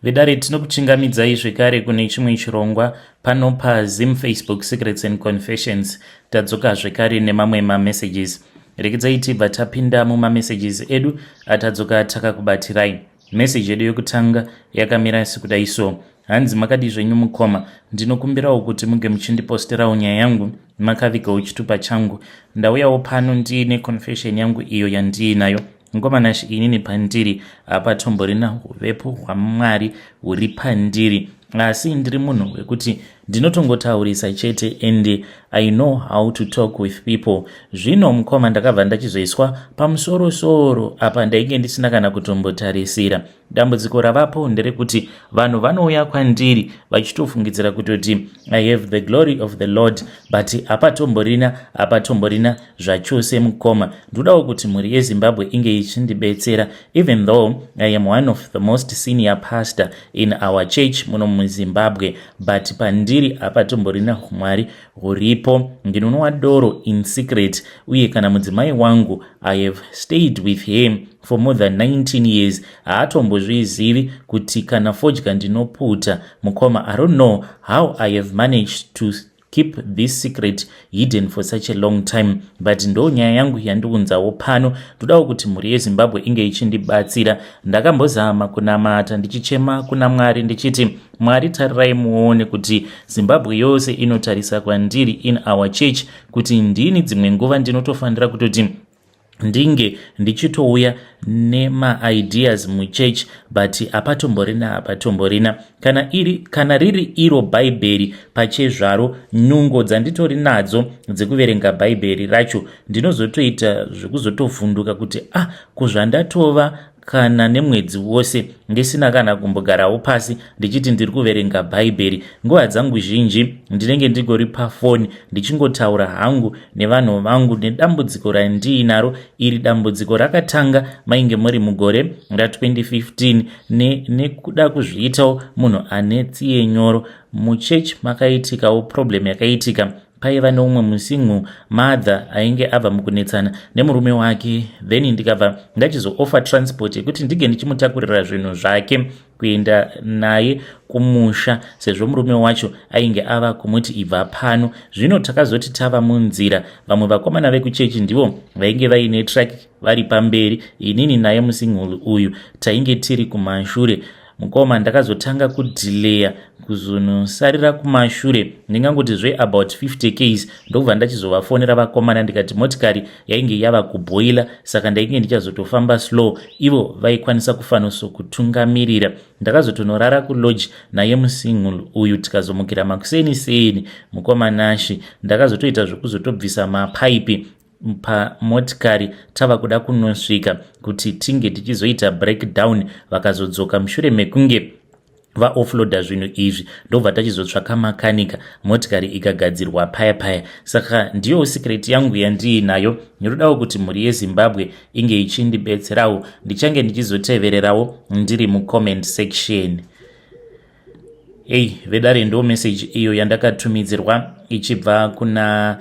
Vedare, tinokuchingamidzai zvekare kune chimwe chirongwa pano paZim Facebook Secrets and Confessions. Tadzoka zvekare nemamwe mamessages. Rekedzai tibva tapinda mumamessages edu atadzoka takakubatirai. Meseji yedu yekutanga yakamira sekudai so. Hanzi, "Makadi zvenyu mukoma? Ndinokumbirawo kuti muge muchindiposterawo nyaya yangu makavigawo chitupa changu. Ndauyawo pano ndiine confession yangu iyo yandiinayo. Ngomanashe, inini pandiri hapatomborina huvepo hwaMwari huri pandiri, asi ndiri munhu wekuti ndinotongotaurisa chete and I know how to talk with people. Zvino mukoma, ndakabva ndachizoiswa pamusorosoro apa ndainge ndisina kana kutombotarisira. Dambudziko ravapo nderekuti vanhu vanouya kwandiri vachitofungidzira kutoti I have the glory of the Lord, but hapatomborina, hapatomborina zvachose. Mukoma, ndodawo kuti mhuri yeZimbabwe inge ichindibetsera. Even though I am one of the most senior pastor in our church muno muZimbabwe, but pandiri hapatomborina Mwari huripo. Ndinonwa doro in secret, uye kana mudzimai wangu, I have stayed with him for more than 19 years, haatombozvizivi kuti kana fodya ndinoputa. Mukoma, I don't know how I have managed to keep this secret hidden for such a long time, but ndo nyaya yangu yandiunzawo pano. Ndodawo kuti mhuri yeZimbabwe inge ichindibatsira. Ndakambozama kunamata ndichichema kuna Mwari ndichiti, 'Mwari, tarirai muone kuti Zimbabwe yose inotarisa kwandiri in our church, kuti ndini dzimwe nguva ndinotofanira kutoti ndinge ndichitouya nemaideas muchurch, but hapatomborina, hapatomborina kana riri iro Bhaibheri pachezvaro. Nungo dzanditori nadzo dzekuverenga Bhaibheri racho, ndinozotoita zvekuzotovhunduka kuti, ah, kuzvandatova kana nemwedzi wose ndisina kana kumbogarawo pasi ndichiti ndiri kuverenga Bhaibheri. Nguva dzangu zhinji ndinenge ndingori pafoni ndichingotaura hangu nevanhu vangu nedambudziko randiinaro iri. Dambudziko rakatanga mainge muri mugore ra2015 nekuda kuzviitawo munhu ane tsiye nyoro. Muchechi makaitikawo problem yakaitika. Paiva neumwe musingle mother ainge abva mukunetsana nemurume wake, then ndikabva ndachizooffer transport yekuti ndinge ndichimutakurira zvinhu zvake kuenda naye kumusha, sezvo murume wacho ainge ava kumuti ibva pano. Zvino takazoti tava munzira, vamwe vakomana vekuchechi ndivo vainge vaine truck vari pamberi, inini naye musingle uyu tainge tiri kumashure. Mukoma, ndakazotanga kudhileya kuzonosarira kumashure, ndingangoti zve about 50 ks. Ndokubva ndachizovafonera vakomana ndikati motikari yainge yava kubhoila, saka ndainge ndichazotofamba slow, ivo vaikwanisa kufanosokutungamirira. Ndakazotonorara kulodge naye musingle uyu, tikazomukira makuseni seni. Mukoma Nashi, ndakazotoita zvekuzotobvisa mapaipi pamotikari tava kuda kunosvika kuti tinge tichizoita breakdown. Vakazodzoka mushure mekunge vaoffloada zvinhu izvi, ndobva tachizotsvaka makanika, motikari ikagadzirwa paya paya. Saka ndiyo secret yangu yandiinayo. Ndinodawo kuti mhuri yeZimbabwe inge ichindibetserawo. Ndichange ndichizotevererawo ndiri mucomment section." Ei vedare, ndo message iyo yandakatumidzirwa ichibva kuna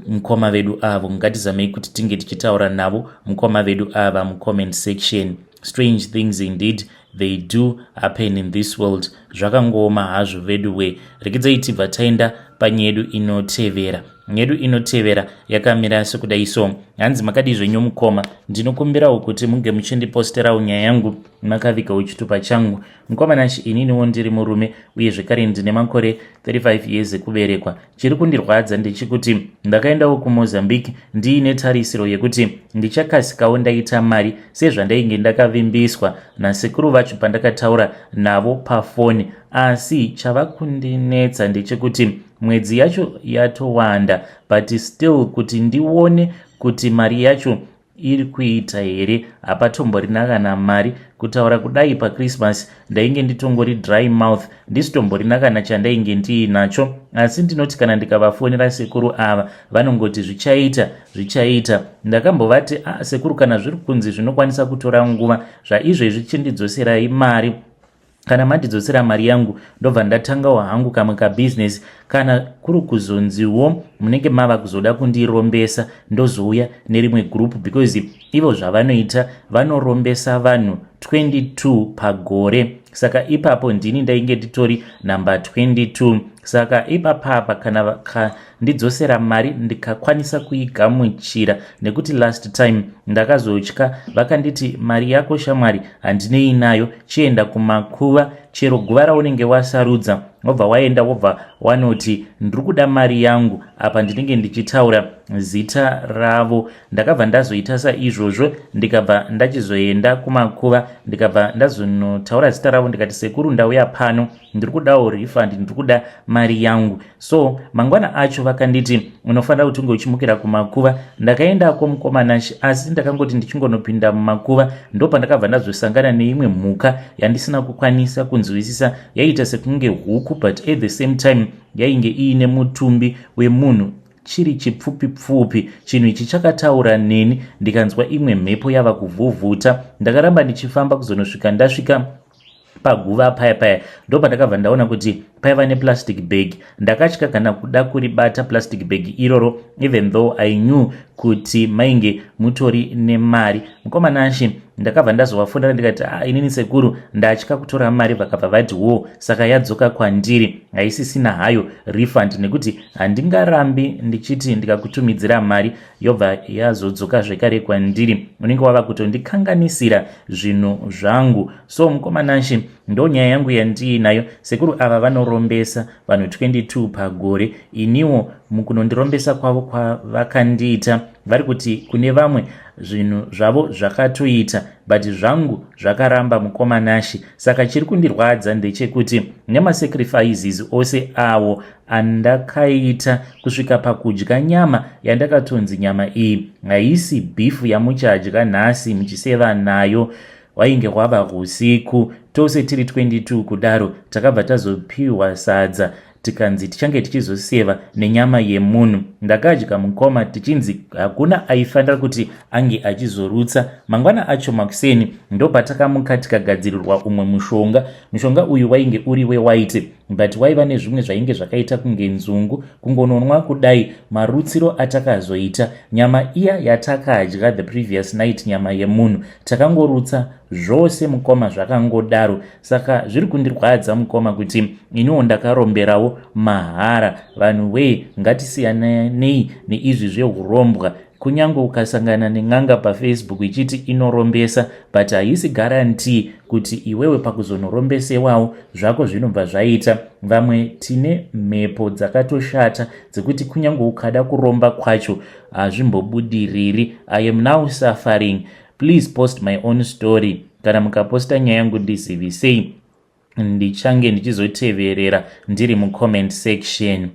mukoma vedu avo. Ngatizamei kuti tinge tichitaura navo mukoma vedu ava mucomment section. Strange things indeed, they do happen in this world. Zvakangooma hazvo vedu we. Rekedzai tibva taenda panyedu inotevera. Nyedu inotevera yakamira sekudai so. Hanzi, "Makadi zvenyu mukoma? Ndinokumbirawo kuti munge muchindiposterawo nyaya yangu makavigawo chitupa changu. Mukoma Nashi, ininiwo ndiri murume uye zvekare ndine makore 35 years ekuberekwa. Chiri kundirwadza ndechikuti ndakaendawo kuMozambique ndiine tarisiro yekuti ndichakasikawo ndaita mari sezvandainge ndakavimbiswa nasekuru vacho pandakataura navo pafoni. Asi chava kundinetsa ndechekuti mwedzi yacho yatowanda, but still kuti ndione kuti mari yacho iri kuita here, hapatomborina kana mari. Kutaura kudai, paChristmas ndainge nditongori dry mouth, ndisitomborina kana chandainge ndiinacho. Asi ndinoti kana ndikavafonera sekuru ava, vanongoti zvichaita, zvichaita. Ndakambovati, ah, sekuru, kana zviri kunzi zvinokwanisa kutora nguva, zvaizvezvi chindidzoserai mari. Kana mandidzosera mari yangu, ndobva ndatangawo hangu kamwe kabhizinesi." Kana kuri kuzonziwo munenge mava kuzoda kundirombesa, ndozouya nerimwe group, because ivo zvavanoita, vanorombesa vanhu 22 pagore. Saka ipapo ndini ndainge nditori number 22. Saka ipapapa kana vakandidzosera mari, ndikakwanisa kuigamuchira, nekuti last time ndakazotya. Vakanditi, "Mari yako shamwari handinei nayo, chienda kumakuva, chero guva raunenge wasarudza, wobva waenda, wobva wanoti ndiri kuda mari yangu." Apa ndinenge ndichitaura zita ravo. Ndakabva ndazoita saizvozvo, ndikabva ndachizoenda kumakuva, ndikabva ndazonotaura zita ravo, ndikati, "Sekuru, ndauya pano, ndiri kudawo refund, ndiri kuda mari yangu." So mangwana acho vakanditi, "Unofanira kuti unge uchimukira kumakuva." Ndakaendako, mukoma Nashi, asi ndakangoti ndichingonopinda mumakuva, ndo pandakabva ndazosangana neimwe mhuka yandisina kukwanisa kunzwisisa. Yaiita sekunge huku, but at the same time yainge iine mutumbi wemunhu, chiri chipfupi pfupi. Chinhu ichi chakataura neni, ndikanzwa imwe mhepo yava kuvhuvhuta. Ndakaramba ndichifamba kuzonosvika ndasvika paguva paya paya. Ndo pandakabva ndaona kuti paiva neplastic bag. Ndakatya kana kuda kuribata plastic bag iroro, even though I knew kuti mainge mutori nemari. Mukoma Nashi, ndakabva ndazovafonera, ndikati, "Ah, inini sekuru ndatya kutora mari." Vakabva vati, "Wo, saka yadzoka kwandiri, haisisina hayo refund, nekuti handingarambi ndichiti ndikakutumidzira mari yobva yazodzoka zvekare kwandiri, unenge wava kutondikanganisira zvinhu zvangu." So mukoma Nashi, ndo nyaya yangu yandiinayo. Sekuru ava vanorombesa vanhu 22 pagore. Iniwo mukunondirombesa kwavo kwavakandiita, vari kuti kune vamwe zvinhu zvavo zvakatoita, but zvangu zvakaramba, mukoma Nashi. Saka chiri kundirwadza ndechekuti nemasacrifices ose awo andakaita, kusvika pakudya nyama yandakatonzi nyama iyi haisi beef yamuchadya nhasi muchiseva nayo, hwainge hwava usiku, tose tiri 22 kudaro, takabva tazopiwa sadza, tikanzi tichange tichizoseva nenyama yemunhu. Ndakadya, mukoma, tichinzi hakuna aifanira kuti ange achizorutsa. Mangwana acho makuseni ndopatakamuka, tikagadzirirwa umwe mushonga. Mushonga uyu wainge uri wewhite, but waiva nezvimwe zvainge zvakaita kunge nzungu. Kungononwa kudai, marutsiro atakazoita, nyama iya yatakadya the previous night, nyama yemunhu, takangorutsa zvose, mukoma, zvakangodaro. Saka zviri kundirwadza, mukoma, kuti iniwo ndakaromberawo mahara. Vanhu wee, ngatisiyanei neizvi zveurombwa. Kunyange ukasangana nen'anga paFacebook ichiti inorombesa, but haisi guarantee kuti iwewe pakuzonorombesewawo zvako zvinobva zvaita. Vamwe tine mhepo dzakatoshata dzekuti kunyange ukada kuromba kwacho hazvimbobudiriri. I am now suffering. Please post my own story. Kana mukaposta nyaya yangu, ndizivisei, ndichange ndichizoteverera ndiri mucomment section.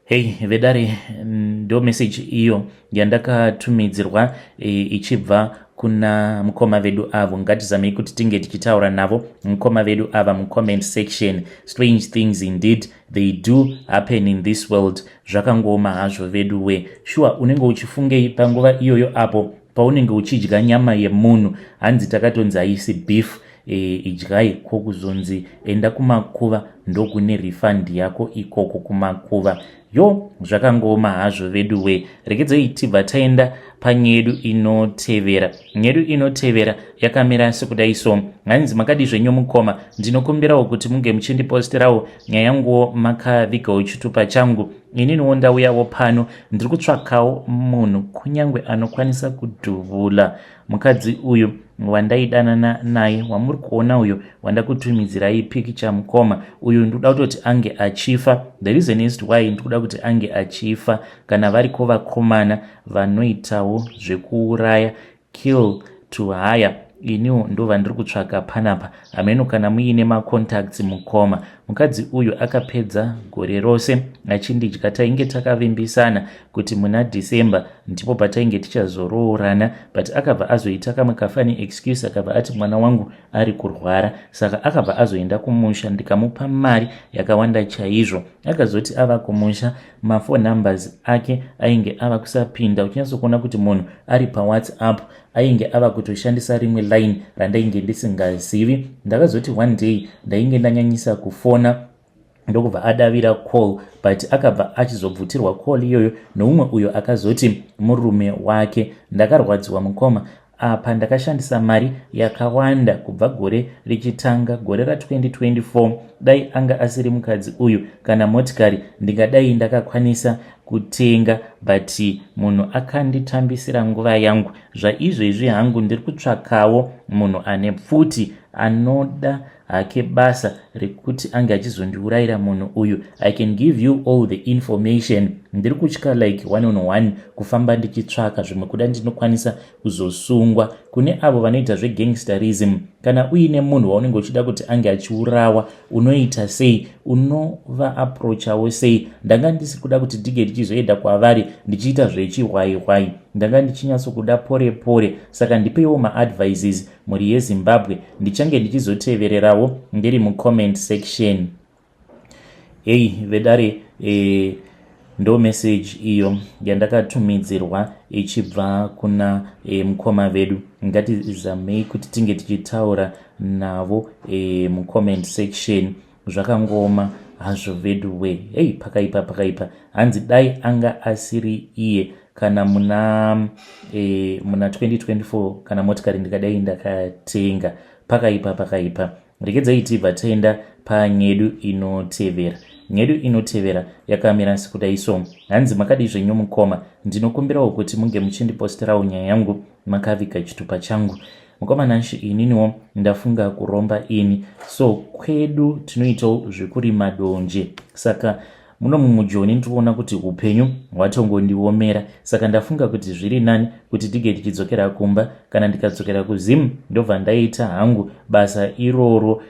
Hei vedare, ndo message iyo yandakatumidzirwa ichibva kuna mukoma vedu avo. Ngatizamei kuti tinge tichitaura navo mukoma vedu ava mucomment section. Strange things indeed, they do happen in this world. Zvakangooma hazvo vedu we. Sure, unenge uchifungei panguva iyoyo apo paunenge uchidya nyama yemunhu? Hanzi takatonzi haisi beef, idyai. Kwokuzonzi enda kumakuva, ndokune refund yako ikoko kumakuva. Yo, zvakangooma hazvo vedu we. Rekedzei tibva taenda panyedu inotevera. Nyedu inotevera yakamira sekudai so. Hanzi, "Makadi zvenyu mukoma? Ndinokumbirawo kuti munge muchindiposterawo nyaya yanguwo makavigawo chitupa changu. Ininiwo ndauyawo pano, ndiri kutsvakawo munhu kunyange anokwanisa kudhuvula mukadzi uyu wandaidanana naye, wamuri kuona uyu wandakutumidzirai pikicha. Mukoma, uyu ndikuda kutoti ange achifa. The reason is why ndikuda kuti ange achifa, kana variko vakomana vanoitawo zvekuuraya, kill to hire, iniwo ndo vandiri kutsvaka panapa. Hameno kana muine macontacts, mukoma. Mukadzi uyu akapedza gore rose achindidya. Tainge takavimbisana kuti muna December ndipo patainge tichazoroorana, but akabva azoita kamwe kafunny excuse, akabva ati mwana wangu ari kurwara, saka akabva azoenda kumusha. Ndikamupa mari yakawanda chaizvo. Akazoti ava kumusha, maphone numbers ake ainge ava kusapinda, uchinyatsokuona kuti munhu ari paWhatsApp ainge ava kutoshandisa rimwe line randainge ndisingazivi. Ndakazoti one day ndainge ndanyanyisa kufona. Ndokubva adavira call, but akabva achizobvutirwa call iyoyo noumwe uyo akazoti murume wake. Ndakarwadziwa mukoma. Apa ndakashandisa mari yakawanda kubva gore richitanga, gore ra2024. Dai anga asiri mukadzi uyu, kana motikari ndingadai ndakakwanisa kutenga, but munhu akanditambisira nguva yangu. Zvaizvezvi hangu ndiri kutsvakawo munhu ane pfuti, anoda hake basa rekuti ange achizondiurayira munhu uyu. I can give you all the information. Ndiri kutya like one on one kufamba ndichitsvaka zvimwe, kuda ndinokwanisa kuzosungwa. Kune avo vanoita zvegangsterism, kana uine munhu waunenge uchida kuti ange achiurawa, unoita sei? Unovaapproachawo sei? Ndanga ndisi kuda kuti ndige ndichizoenda kwavari ndichiita zvechihwaihwai. Ndanga ndichinyatsokuda pore pore, saka ndipeiwo maadvices, mhuri yeZimbabwe. Ndichange ndichizotevererawo ndiri mucomment section. Hei vedare, ndo message iyo yandakatumidzirwa ichibva kuna mukoma vedu. Ngatizamei kuti tinge tichitaura navo mucomment section. Zvakangoma hazvo vedu we. Hei, pakaipa, pakaipa. Hanzi dai anga asiri iye, kana muna 2024 kana motikari ndikadai ndakatenga. Pakaipa, pakaipa. Regedzai tibva taenda panyedu inotevera. Nyedu inotevera yakamira sekudai so. Hanzi, "Makadi zvenyu mukoma? Ndinokumbirawo kuti munge muchindiposterawo nyaya yangu makaviga chitupa changu. Mukoma Nashi, ininiwo ndafunga kuromba ini. So kwedu tinoitawo zvekurima donje, saka muno mumujoni ndikuona kuti upenyu hwatongondiomera, saka ndafunga kuti zviri nani kuti tige tichidzokera kumba. Kana ndikadzokera kuZimu, ndobva ndaita hangu basa iroro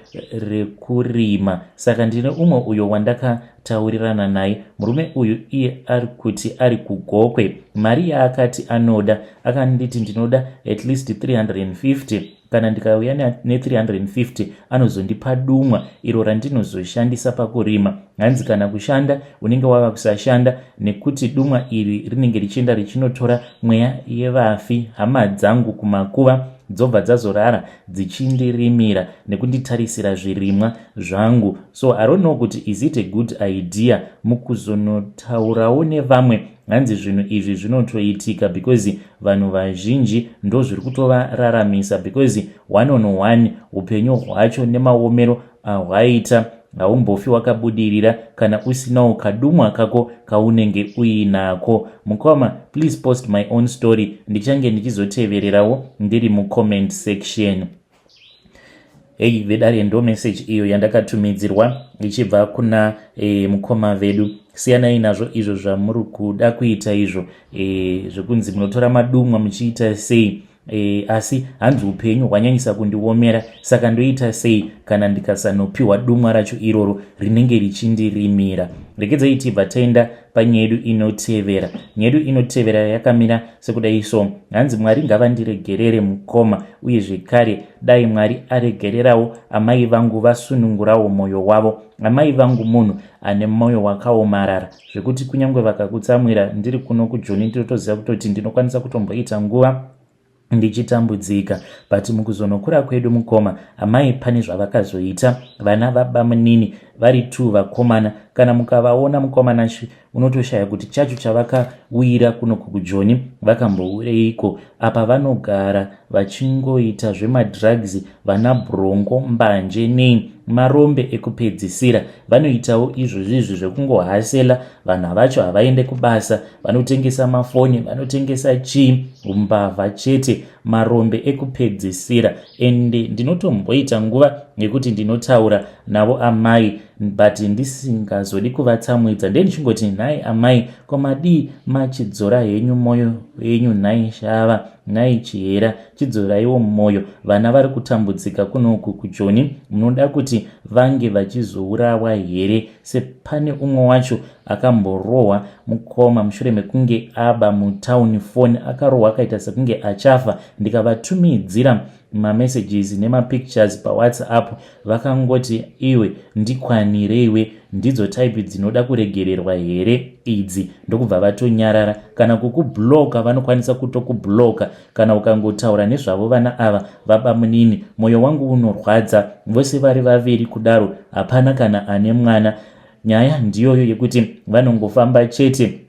rekurima. Saka ndine umwe uyo wandakataurirana naye. Murume uyu iye ari kuti ari kuGokwe. Mari yaakati anoda, akanditi ndinoda at least 350. Kana ndikauya ne350, anozondipa dumwa iro randinozoshandisa pakurima. Hanzi kana kushanda unenge wava kusashanda, nekuti dumwa iri rinenge richienda richinotora mweya yevafi, hama dzangu kumakuva, dzobva dzazorara dzichindirimira nekunditarisira zvirimwa zvangu. So I don't know kuti is it a good idea mukuzonotaurawo nevamwe. Hanzi zvinhu izvi zvinotoitika because vanhu vazhinji ndo zviri kutovararamisa, because one on one upenyu hwacho nemaomero ahwaita, haumbofi wakabudirira kana usinawo kadumwa kako kaunenge uinako. Mukoma, please post my own story. Ndichange ndichizotevererawo ndiri mucomment section." Hei vedare, ndo message iyo yandakatumidzirwa ichibva kuna mukoma vedu. Siyanai nazvo izvo zvamuri kuda kuita izvo, zvekunzi munotora madumwa muchiita sei. Asi hanzi upenyu hwanyanyisa kundiomera, saka ndoita sei kana ndikasanopiwa dumwa racho iroro rinenge richindirimira? Regedzai tibva taenda panyedu inotevera. Nyedu inotevera yakamira sekudai so. Hanzi, "Mwari ngavandiregerere mukoma, uye zvekare dai Mwari aregererawo amai vangu, vasunungurawo mwoyo wavo. Amai vangu munhu ane mwoyo wakaomarara zvekuti kunyange vakakutsamwira, ndiri kuno kuJoni ndinotoziva kutoti ndinokwanisa kutomboita nguva ndichitambudzika, but mukuzonokura kwedu mukoma, amai pane zvavakazoita. Vana vabamunini vari two vakomana. Kana mukavaona mukomana, unotoshaya kuti chacho chavakawira kuno kuJoni vakamboureiko. Apa vanogara vachingoita zvemadrugs, vana bronco, mbanje nei, marombe ekupedzisira. Vanoitawo izvozvizvi zvekungohasela. Vanhu vacho havaende kubasa, vanotengesa mafoni, vanotengesa chii, umbavha chete, marombe ekupedzisira. Ende ndinotomboita nguva yekuti ndinotaura navo amai, but ndisingazodi kuvatsamwidza. Nde ndichingoti, 'Nhai amai, komadii machidzora henyu mwoyo yenyu? Nhai Shava, nhai Chihera, chidzoraiwo mwoyo. Vana vari kutambudzika kunoku kuJoni. Munoda kuti vange vachizourawa here?' Sepane umwe wacho akamborohwa mukoma, mushure mekunge aba mutauni foni, akarohwa akaita sekunge achafa. Ndikavatumidzira mamessages nemapictures paWhatsApp, vakangoti, 'Iwe, ndikwanireiwe. Ndidzo type dzinoda kuregererwa here idzi?' Ndokubva vatonyarara. Kana kukubloka, vanokwanisa kutokubloka kana ukangotaura nezvavo vana ava vabamunini. Mwoyo wangu unorwadza. Vose vari vaviri kudaro, hapana kana ane mwana. Nyaya ndiyoyo yekuti vanongofamba chete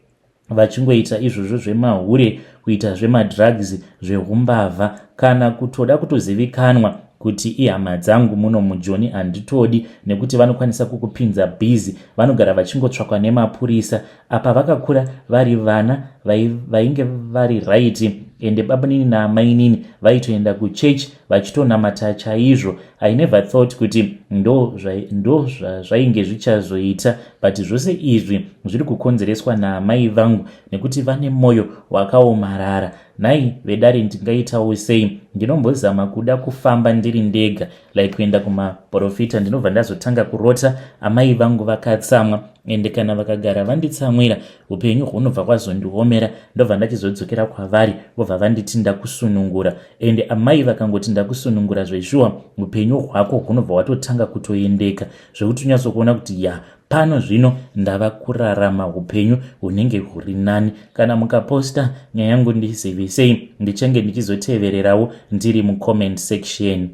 vachingoita izvozvo zvemahure, kuita zvemadrugs, zvehumbavha, kana kutoda kutozivikanwa kuti ihama dzangu muno mujoni handitodi, nekuti vanokwanisa kukupinza bhizi. Vanogara vachingotsvakwa nemapurisa. Apa vakakura vari vana vainge vari right, ende babanini naamainini vaitoenda kuchechi vachitonamata chaizvo. I never thought kuti ndo zvazvainge zvichazoita, but zvose izvi zviri kukonzereswa naamai vangu nekuti vane mwoyo wakaomarara. Nhai vedare, ndingaitawo sei? Ndinombozama kuda kufamba ndiri ndega, like kuenda kumaprofita, ndinobva ndazotanga kurota amai vangu vakatsamwa, ende kana vakagara vanditsamwira, upenyu hunobva kwazondiomera. Ndobva ndachizodzokera kwavari, vobva vanditi ndakusunungura. Ende amai vakangoti ndakusunungura, zveshuwa upenyu hwako hunobva hwatotanga kutoendeka, zvekuti unyatsokuona kuti ya, pano zvino ndava kurarama upenyu hunenge huri nani. Kana mukaposta nyaya yangu, ndizivisei, ndichange ndichizotevererawo ndiri mucomment section.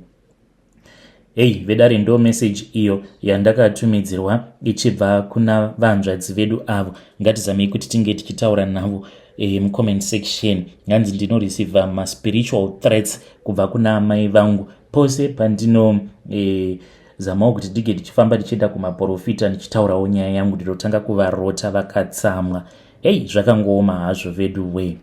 Hei vedare, ndo message iyo yandakatumidzirwa ichibva kuna vanzvadzi vedu avo. Ngatizamei kuti tinge tichitaura navo mucomment section. Hanzi ndinoreceiva maspiritual threats kubva kuna amai vangu pose pandino zamawo kuti ndinge ndichifamba ndichienda kumaprofita ndichitaurawo nyaya yangu, ndinotanga kuvarota vakatsamwa. Hei, zvakangooma hazvo vedu we.